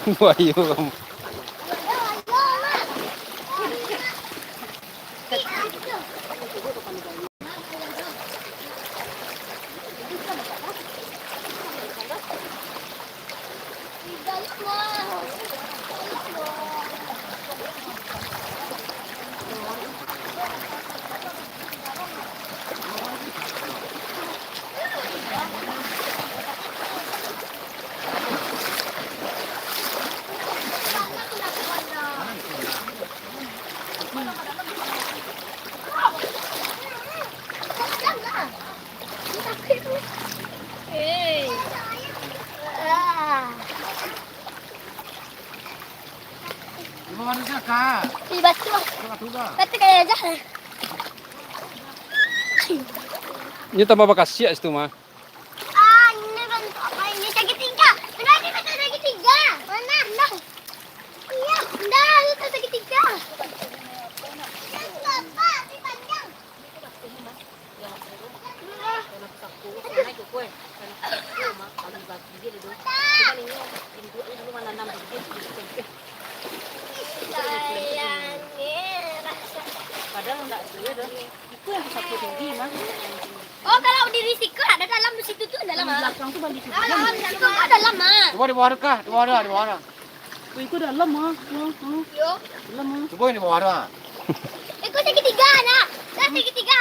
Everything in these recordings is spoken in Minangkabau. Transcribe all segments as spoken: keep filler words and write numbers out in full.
Buayo kamu. Hei. Ah. Di bawah tu, Kak. Di batu. Di batu, Kak. Batu kayak aja. Ini tambah bakasiak situ mah. Ah, ini bentuk apa ini? Segitiga. Benar, ini bentuk segitiga. Mana? Nah. Iya, nah, itu segitiga. Iya, Bapak, ini panjang. Padahal ndak dia dah. Itu yang sapu tinggi, Mas. Oh, kalau di risiko ada dalam di situ tu, dalam, ah. Belakang tu balik situ. Dalam, dalam, ah. Coba di bawah tu kah? Di bawah tu, di bawah tu. Oh, itu dalam, ah. Hmm, hmm. Yo. Dalam, ah. Cuba yang di bawah tu, ah. Itu segitiga, nak. Dah segitiga.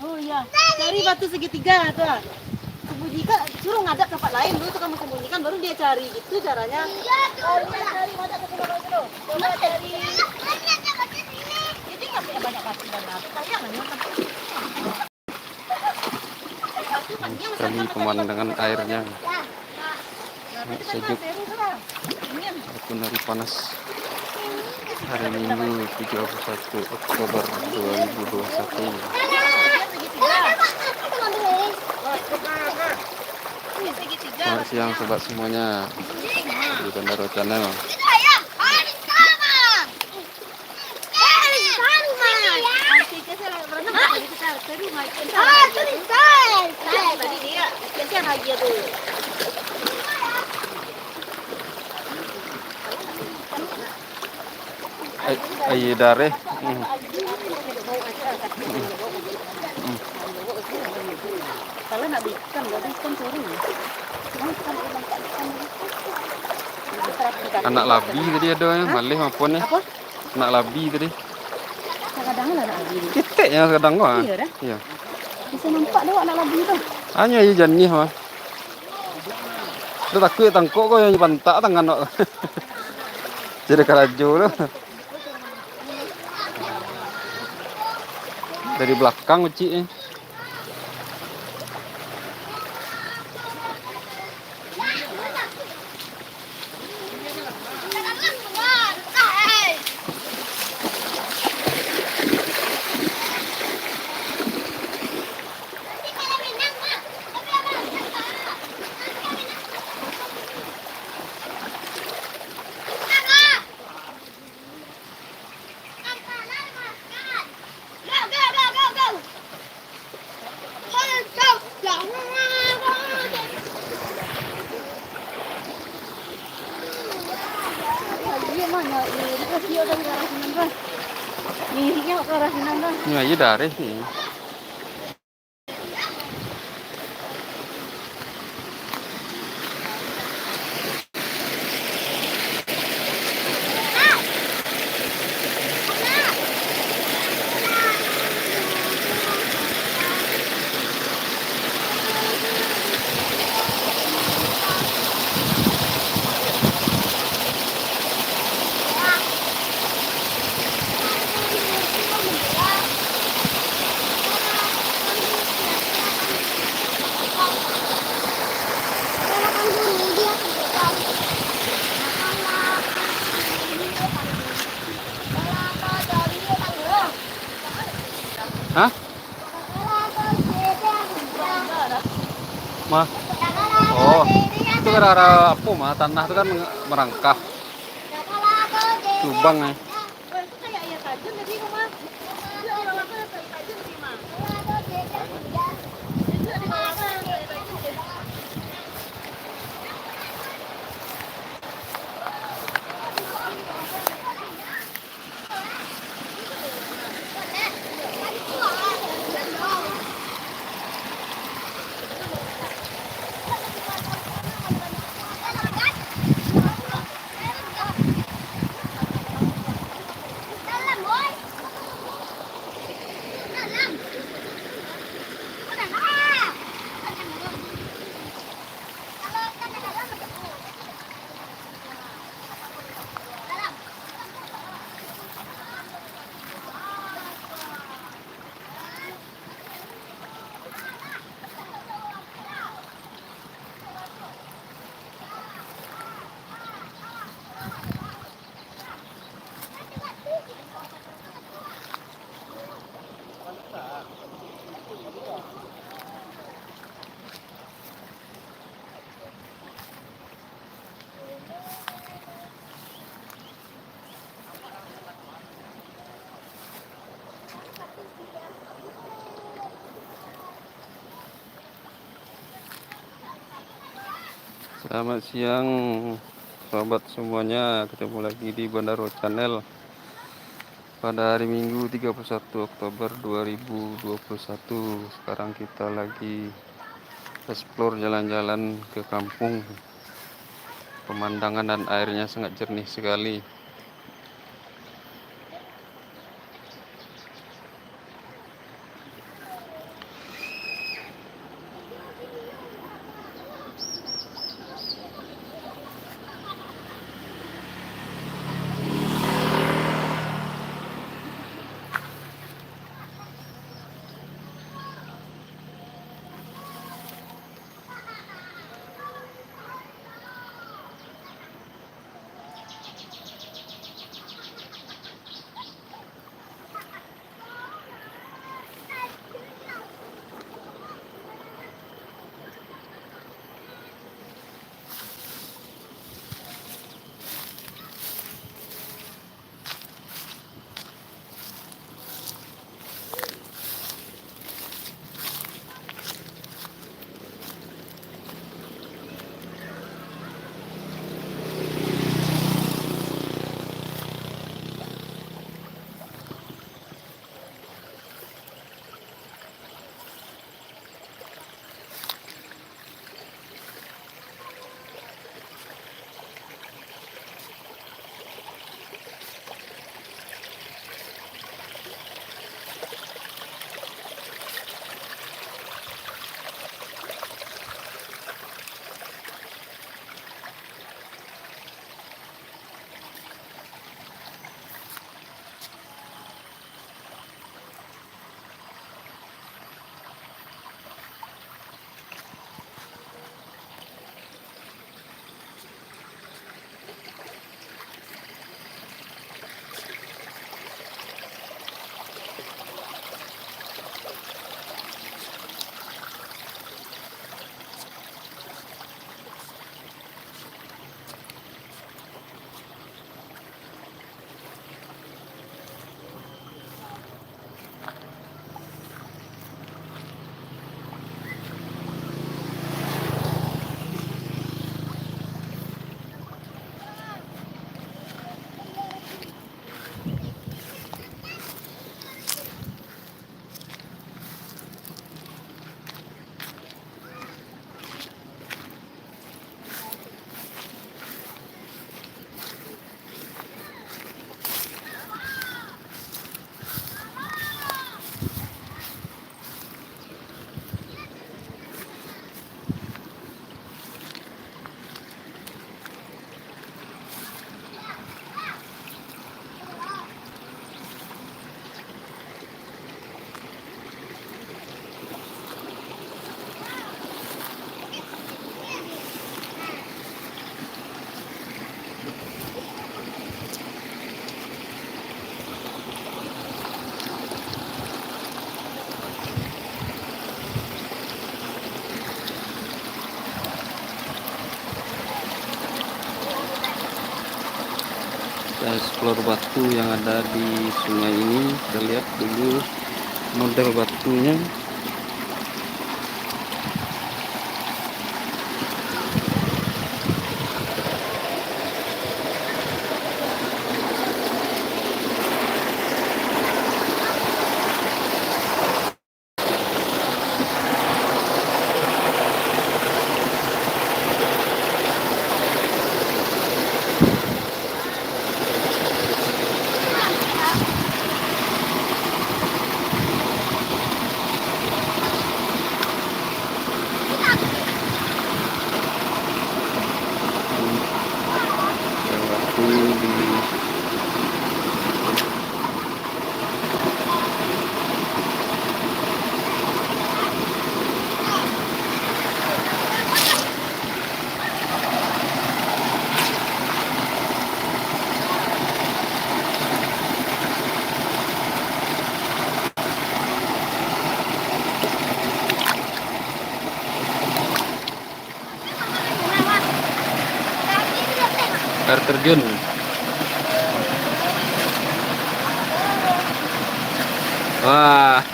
Oh, iya. Cari batu segitiga tu, ah. Sembunyikan, suruh ngadap tempat lain dulu tu, kamu sembunyikan, baru dia cari. Itu caranya. Iya, tu. Baru dia cari, ngadap ke sana, baru tu. Coba cari. Banyak, banyak, banyak sini. Jadi nggak punya banyak batu dan batu. Sayang, banyak tempat. Sekali pemandangan airnya. Sejuk. Walaupun hari panas. Hari Minggu, tujuh puluh satu Oktober dua ribu dua puluh satu. Selamat siang, sobat semuanya. Di Bandaro Channel. Ai-, aia dareh. Hmm. Hmm. Hmm. Anak labi tadi ado, eh, maleh mapo ni? Apo? Anak labi tadi. Kadang lah anak labi ni. Ketek yang kadang ko, ah. Iya, dah. Iya. Bisa nampak dek awak anak labi tu. Hanyo aia janiah, mah. Tu takuik tangkok ko yang pantak tangan awak. Jadi karajo tu. Dari belakang kecik ni. Nah, iyo dareh ni. Hah? Mah. Oh, itu gara-gara apo, mah? Tanah tu kan meng-, merangkak. Lubang, eh. Selamat siang, sahabat semuanya. Ketemu lagi di Bandaro Channel pada hari Minggu, tiga puluh satu Oktober dua ribu dua puluh satu. Sekarang kita lagi explore jalan-jalan ke kampung. Pemandangan dan airnya sangat jernih sekali. Kita explore batu yang ada di sungai ini. Kita lihat dulu model batunya. Air terjun. Wah.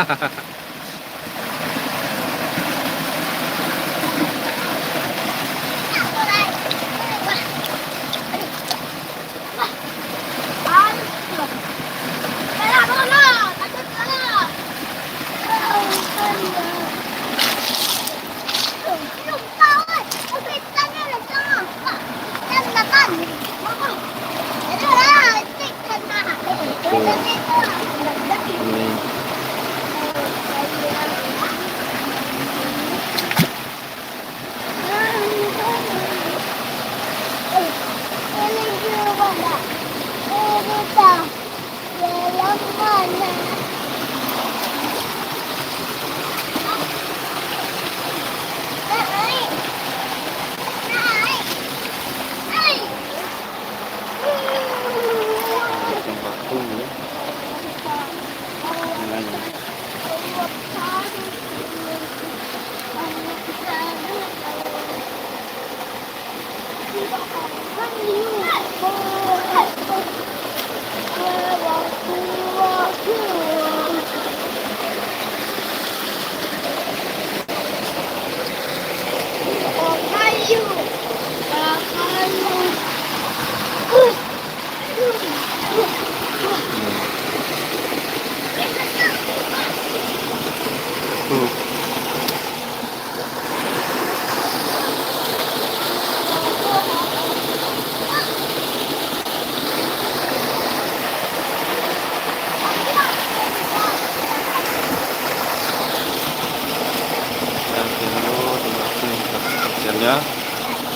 Oke, halo, terima kasih atas perhatiannya.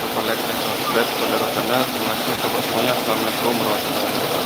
Lupa like dan subscribe kepada channel. Terima kasih untuk semuanya. Assalamualaikum warahmatullahi wabarakatuh.